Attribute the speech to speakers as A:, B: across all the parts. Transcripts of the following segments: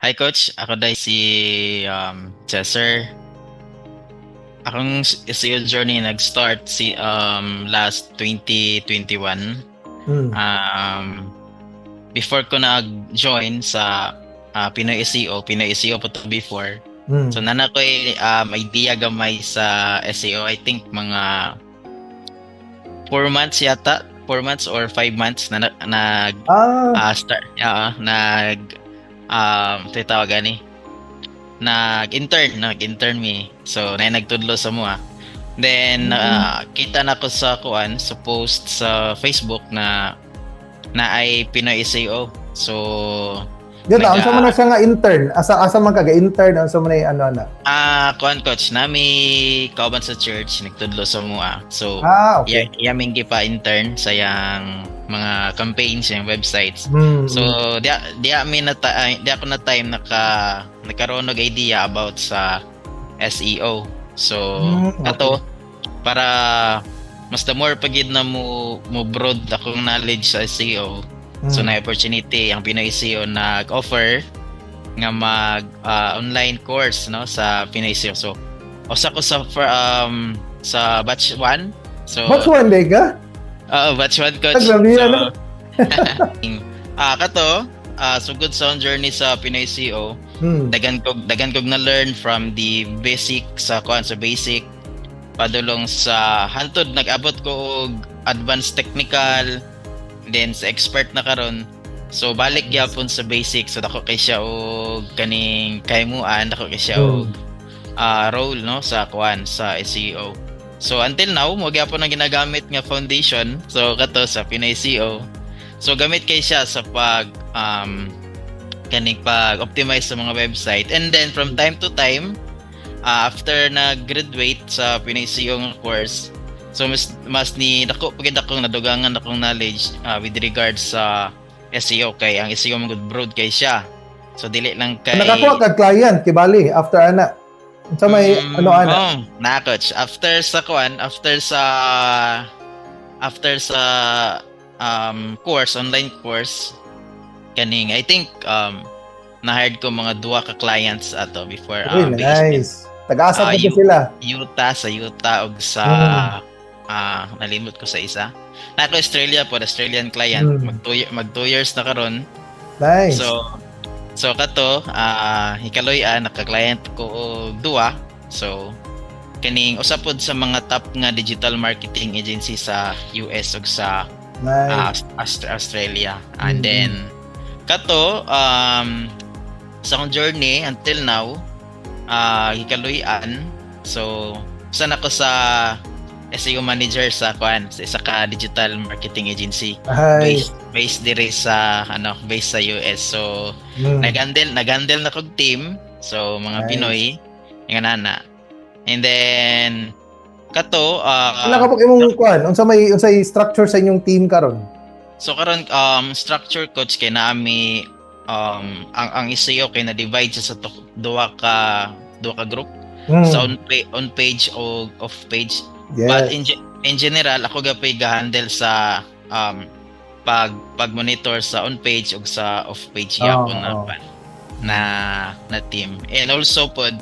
A: Hi, Coach, ako diay si Cesar. Akong SEO journey nag-start si last 2021. Before ko nag-join sa Pinoy SEO, Pinoy SEO pa to before. So naa na ko'y idea gamay sa SEO. I think mga 4 months yata, 4 months or 5 months na nag start nag tawag gani, nag-intern mi. So na nagtudlo sa amoa. Then kita na ko sa kuan, sa post sa Facebook na naay Pinoy SEO. So
B: Yun, unsa man na siya nga intern? Asa man ka ga-intern? Unsa man na ano na?
A: Kuan, Coach, nami kauban sa church nagtudlo sa amoa. So iya ming gipa-intern sa yang mga campaigns, yung websites. So diya mi na diya ko na time nakaroon og idea about sa SEO. So ato para mas the more pa gyud na mo broad akong knowledge sa SEO. So na opportunity ang Pinoy SEO, nag-offer nga mag online course, no, sa Pinoy SEO. So usa ko sa batch 1. So
B: Batch 1 diay ka?
A: Oo, batch 1, Coach.
B: Ah, grabe
A: So,
B: yan, ano?
A: Kato, sugod sa akong journey sa Pinoy SEO, daghan kog na learn from the basic sa kuan, sa basic padulong sa hantod nag-abot ko og advanced technical, then sa expert na karon. So balik gyapon sa basic. So dako kay siya og kaning kaimuan, dako kay siya og role, no, sa kuan, sa SEO. So until now mao gyapon ang ginagamit nga foundation. So kato sa Pinoy SEO, so gamit kay siya sa pag kaning pag optimize sa mga website. And then from time to time, after nag-graduate sa Pinoy SEO nga course, so mas ni dako pa gid akong nadugangan akong knowledge with regards sa SEO, kay ang SEO man gud broad kay siya. So dili lang kay
B: Nakakuha ka client kibali after ana? Unsa may ano ana?
A: Oh, na, Coach. After sa kuan, after sa course, online course, kaning I think na-hired ko mga duha ka clients ato before.
B: Uy,
A: based
B: nice. Taga-asa po sila?
A: Utah, sa Utah ug sa nalimot ko sa isa. Nako Australia po, Australian client. Mag 2 years na karon.
B: Nice.
A: So kato hikaloy-an naka-client ko og duha. So kaning usa pod sa mga top nga digital marketing agency sa US ug sa
B: Nice.
A: Australia. And then kato sa akong journey until now, hikaloy-an. So usa na ko sa SEO manager sa kuan, sa isa ka digital marketing agency
B: Nice.
A: based diri sa ano, based sa US. So nag-handle na kog team. So mga
B: Nice.
A: Pinoy nga nana. And then kato
B: Wala ka po imong kuan? Unsa may unsay structure sa inyong team karon?
A: So karon structure, Coach, kay naami ang SEO kay na divide siya sa duha ka group sa on page o off page. But in general, ako gapay ga-handle sa pag monitor sa on page ug sa off page gyapon na na team. And also pod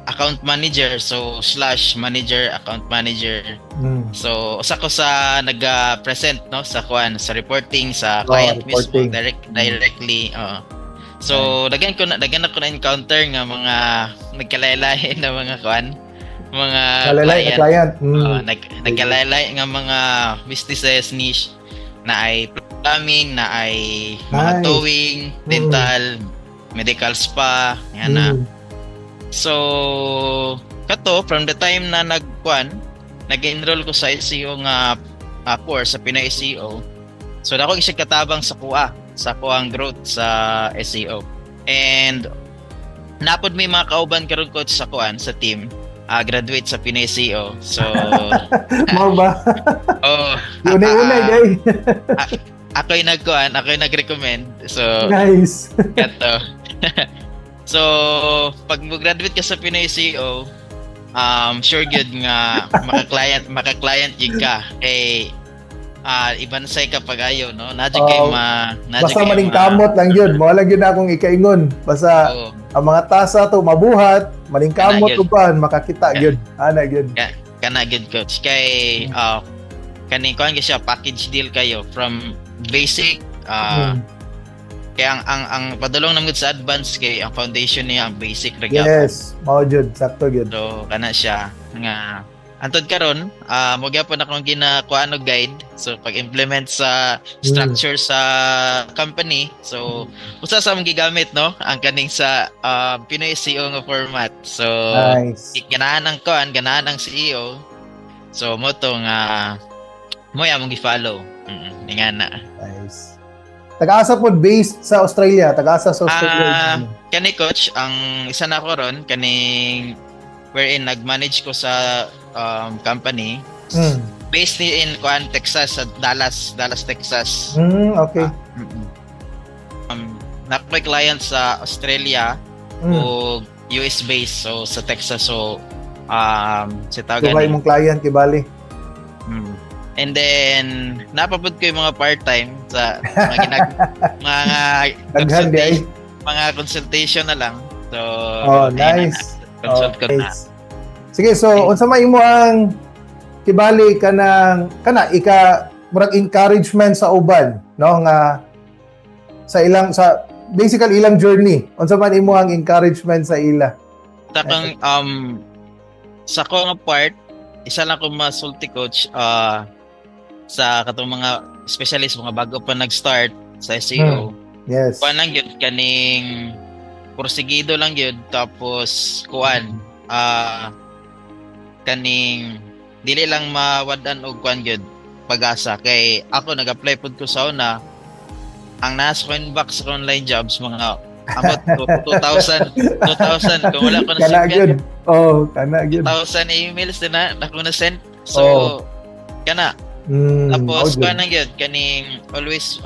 A: account manager, so slash manager, account manager. So usa ko sa naga-present, no, sa kuan, sa reporting sa client mismo
B: reporting.
A: Directly, oo. So daghan ako na encounter nga mga nagkalahi na mga kuan, mga
B: Kalalay na
A: client.
B: Client.
A: Oo, nagkalahi nga mga businesses niche na ay plumbing, na ay mga
B: Nice.
A: towing, dental, medical spa, yan na. So, kato from the time na nagkuan, nag-enroll ko sa SEO nga course sa Pinoy SEO. So dako siya katabang sa kuang growth sa SEO. And napod may mga kauban karon, Coach, sa kuan, sa team, graduate sa Pinoy SEO. So
B: Mao ba?
A: Oh,
B: Unay-unay diay.
A: Ako'y nagkuan, ako'y nag-recommend. So
B: Nice.
A: kato. So, pag mo-graduate ka sa Pinoy SEO, sure gyud nga maka-client gyud ka. Kay Ah, ibansay ka pag ayo, no? Naa jud kay
B: Oh,
A: ma naa jud
B: basta
A: kay
B: maningkamot lang yun. Mo lang yun akong ikaingon. Basta ang mga tasa to mabuhat, maningkamot
A: Kana gyud.
B: Uban makakita gyud. Ana gyud.
A: Kana gyud, coach, kay kaning kuan gyud siya, package deal kayo from basic, kaya ang padulong naman gud sa advance kay ang foundation niya ang basic ra gyapon.
B: Yes, mao jud, sakto gyud.
A: So kana siya nga antod karon, mo gyapon akong ginakuan og guide, so pag-implement sa structure sa company. So usa sa among gigamit, no, ang kaning sa Pinoy SEO nga format. So
B: Nice.
A: Ganahan ang kuan, ganahan ang CEO, so mo to nga mo among gi-follow. Nga na.
B: Nice. Taga-asa pod based sa Australia, taga-asa sa Australia.
A: Ah, kani coach, ang isa na ko ron kaning wherein nag-manage ko sa company based ni in kuan, Texas, sa Dallas, Dallas, Texas. Nakoy client sa Australia o US based, so sa Texas, so sa tawag
B: Duhay
A: ani.
B: Mong client kibali.
A: And then napapud ko yung mga part-time sa mga mga
B: Daghan di ay.
A: Mga consultation na lang. So
B: Oh,
A: ayun na,
B: nice.
A: consult ko na.
B: Nice. Sige, so unsa may imo ang kibali kanang kana ika murag encouragement sa uban, no, nga sa ilang, sa basically ilang journey, unsa man imo ang encouragement sa ila?
A: Sa kang sa ko nga part, isa lang ko masulti, coach, sa katong mga specialist, mga bago pa nag-start sa SEO. Kuan lang yun, kaning porsigido lang yun, tapos kuan, kaning dili lang mawad-an og kuan gyud, pag-asa, kay ako nag-apply pud ko sa una, ang nasa ko inbox sa online jobs mga amot ko 2,000, 2,000 kung wala ko na
B: Kana gyud. Oh, kana gyud.
A: 2,000 emails din na ako na send, so kana. Tapos
B: Mao gyud.
A: kuan lang gyud, kaning always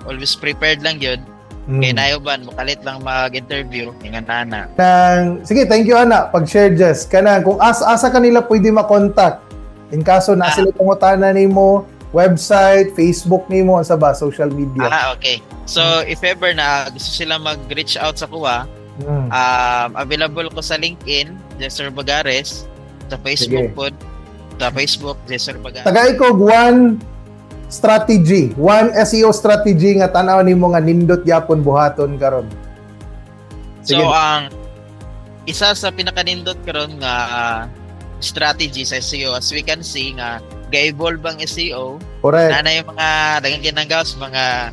A: always prepared lang gyud kay nayo ban mokalit lang mag-interview ingan na.
B: Nang, sige, thank you ana pag-share, Jess. Kana kung asa kanila pwede ma-contact in kaso na sila pangutana nimo, website, Facebook nimo, sa ba social media.
A: Ah, okay. So if ever na gusto sila mag-reach out sa kuha, available ko sa LinkedIn, Jesser Bagares, sa Facebook
B: Sige.
A: pod, sa Facebook, Jesser Bagares.
B: Tagay ko one strategy, one SEO strategy nga tan-aw nimo nga nindot gyapon buhaton karon. Sige.
A: So ang isa sa pinakanindot karon nga strategy sa SEO, as we can see nga ga-evolve ang SEO, na na yung mga daghang ginanggaws, mga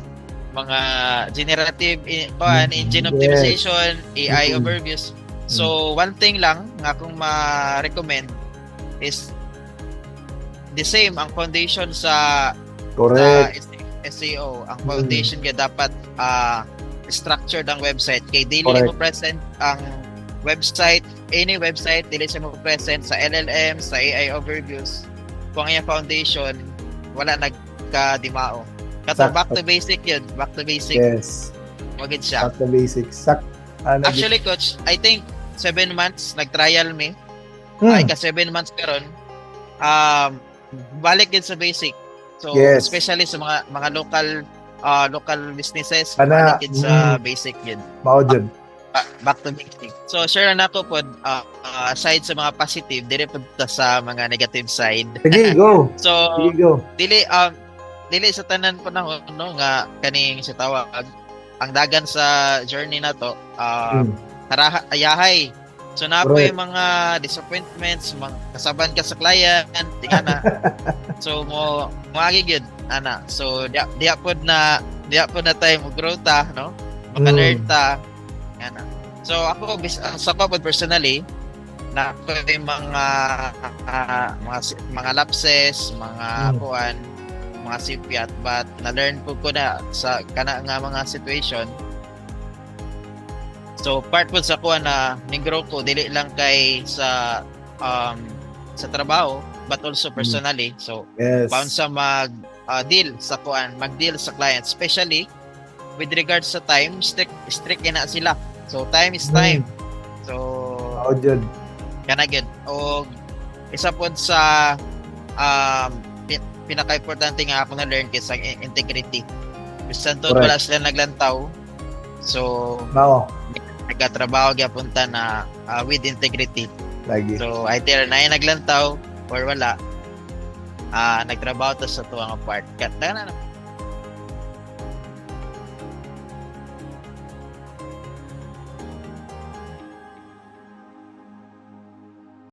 A: generative kuan, engine optimization, AI overviews. So one thing lang nga akong ma-recommend is the same ang foundation sa SEO. Ang foundation kaya dapat structured ang website kay dili mo present ang website, any website, dili siya mo present sa LLM, sa AI overviews, kung ang iyang foundation wala nagkadimao. Kato back to basic yun, back to basic. Magid siya.
B: Back to basics. Ana gyud.
A: Actually, coach, I think 7 months nag-trial mi. Ay, ka 7 months karon, balik din sa basic. So especially sa mga local businesses,
B: Ana,
A: balik din sa basic yun.
B: Mao jud.
A: Back to basic. So share na ako pod, aside sa mga positive, dili pod ta sa mga negative side.
B: Sige, go.
A: So
B: Sige, go.
A: dili sa tanan panahon, no, nga kaning sa tawag ang dagan sa journey na to, haraha, ayahay. So na po yung mga disappointments, mga kasaban ka sa client, di na. So mo moagi gyud ana. So diya pod na tayo mo grow ta, no? Maka-learn ta. Ana. So ako sa ko pod personally, na ako yung mga lapses, mga kuan, mga sipyat, but na-learn po ko na sa kana nga mga situation. So part po sa kuan na ni-grow ko dili lang kay sa trabaho but also personally. So bound sa mag deal sa kuan, mag-deal sa client, especially with regards sa time, strict strict na sila. So time is time. So
B: Mao jud.
A: Kana gyud. Og isa pod sa pinaka-importante nga ako na learn kay sa integrity. Bisan tuod wala sila naglantaw. So
B: Mao.
A: Nagkatrabaho gyapon ta na with integrity.
B: Lagi.
A: So either na naglantaw or wala, nagtrabaho ta sa tuwang part. Kat na